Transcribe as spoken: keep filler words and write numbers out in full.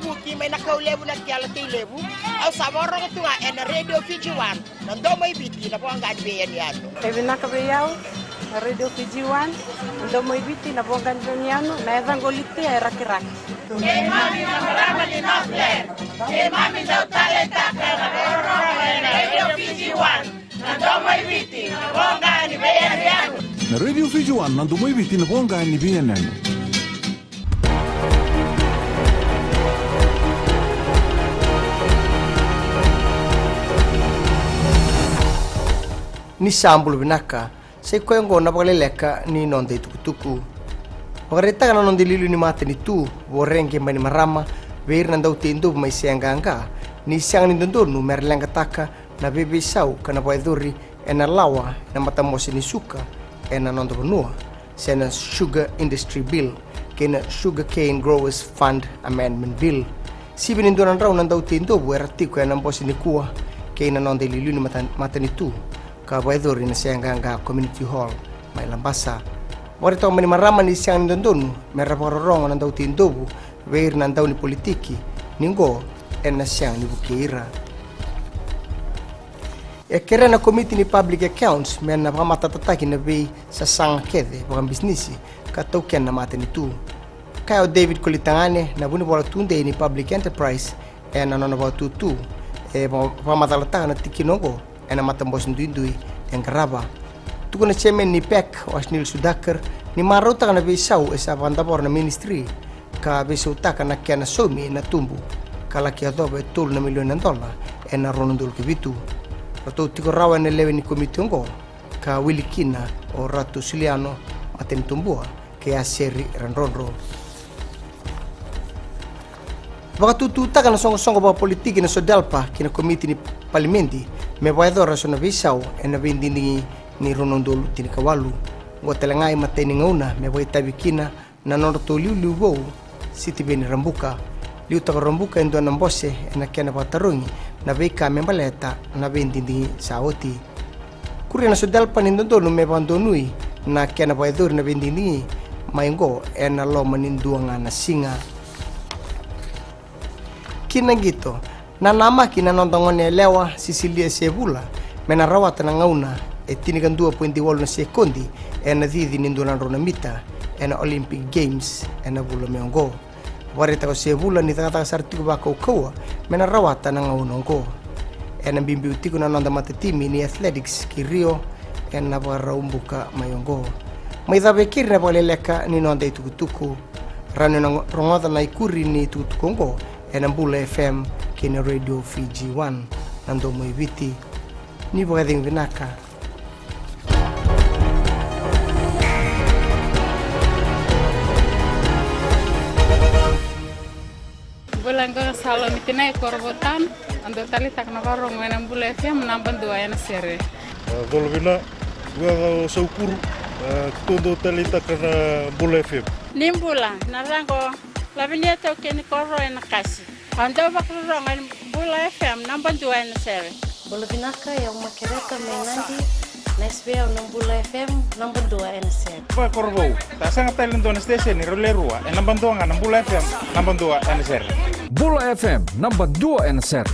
Kuti mai na kau levu na kela tei levu. Au sa vakarogo tu ga ena Radio Fiji One, na domo i Viti, na voqa ni veiyanuyanu. E vinaka vei au na Radio Fiji One, na domo i Viti, na voqa ni veiyanuyanu, na yacaqu o Litia e Rakiraki. Keimami na marama ni Northland, keimami dau taleitaka na vakarogo ena Radio Fiji One, na domo i Viti, na voqa ni veiyanuyanu. Na Radio Fiji One, na domo i Viti, na voqa ni veiyanuyanu. Ni sa bula vinaka, sa i koya oqo na vakaleleka ni noda itukutuku. Vakaraitaka na noda iliuliu ni matanitu, Voreqe Bainimarama, vei ira na dauteidovu mai Seaqaqa, ni sega ni dodonu me ra leqataka na veiveisau ka na vakayacori ena lawa ena matabose ni suka ena noda vanua, se na Sugar Industry Bill kei na Sugar Cane Growers Fund Amendment Bill. Sivia ni dua na drau na dauteidovu era tiko ena bose nikua kei na noda iliuliu ni mata-, matanitu ka vakayacori na Seaqaqa Community Hall mai Labasa. Vakaraitaka o Bainimarama ni sega ni dodonu me ra vakarorogo na dauteidovu vei ira na dau ni politiki, ni oqo ena sega ni vukei ira. E kerea na komiti ni Public Accounts me na vakamatatataki na veisasaga kece vakabisinisi ka taukena na matanitu. Kaya o David Kolitagane, na vunivola tudei ni Public Enterprise, ena nona vakatutu, e vaka-, vakamacalataka na tikina oqo ena matabose duidui e qarava. Tukuna na chairman ni PAC, o Ashnil Sudhakar, ni marautaka na veisau e sa vakadavora na ministry ka veisautaka na kena saumi na tubu, ka laki yacova e tolu na milioni na dola ena rua na udolu ka vitu. Ratou tiko rawa ena lewe ni komiti oqo, ka wili kina o Ratu Suliano Matanitobua kei Aseri Radrodro. Vakatututaka na soqosoqo vakapolitiki na SODELPA ki na komiti ni palimedi me vakayacora eso na veisau ena veidigidigi ni rua na udolu tinikawalu. Oqo tale ga e matai ni gauna me vakaitavi kina na nodratou iliuliu vou, Sitiveni Rabuka. Liutaka o Rabuka e dua na bose ena kena vakatarogi na veika me baleta na veidigidigi sa oti. Kuria na SODELPA ni dodonu me vakadonui na kena vakayacori na veidigidigi mai oqo ena loma ni dua ga na siga. Ki na qito, nanamaki na noda gone yalewa Sisilia Sevula me na rawata na gauna e tinikadua poidi walu na sekodi ena cici ni dua na drau na mita ena Olympic Games ena vula mai oqo. Vakaraitaka o Sevula ni cakacaka sara tiko vakaukauwa me na rawata na gauna oqo. Ena biubiu tiko na noda matatimi ni athletics ki Rio ena Vakaraubuka mai oqo. Mai cava e keri na vakaleleka ni noda itukutuku. Rawa ni o ni rogoca na ikuri ni tukutuku oqo ena Bula F M kei na Radio Fiji One, na domo i Viti. Ni vakacegu vinaka. Bula, qo na Salomi Tinai Korovotan. Au dau taleitaka na vakarogo ena Bula F M naba dua ena sere. A, colo vina, vua o Saukuru, a, keitou dau taleitaka na Bula F M. Ni bula, na yacaqu o Lavinia Taukei ni Koro ena Kasi. Au dau vakarorogo ena Bula F M naba dua ena sere. Bula vinaka, o yau Makereta mai Nadi, na S V au na Bula F M naba dua ena sere. Vakakorovou, sa sega tale ni dua na station rau le rua, e naba dua ga na Bula F M naba dua ena sere. Bula F M naba dua ena sere.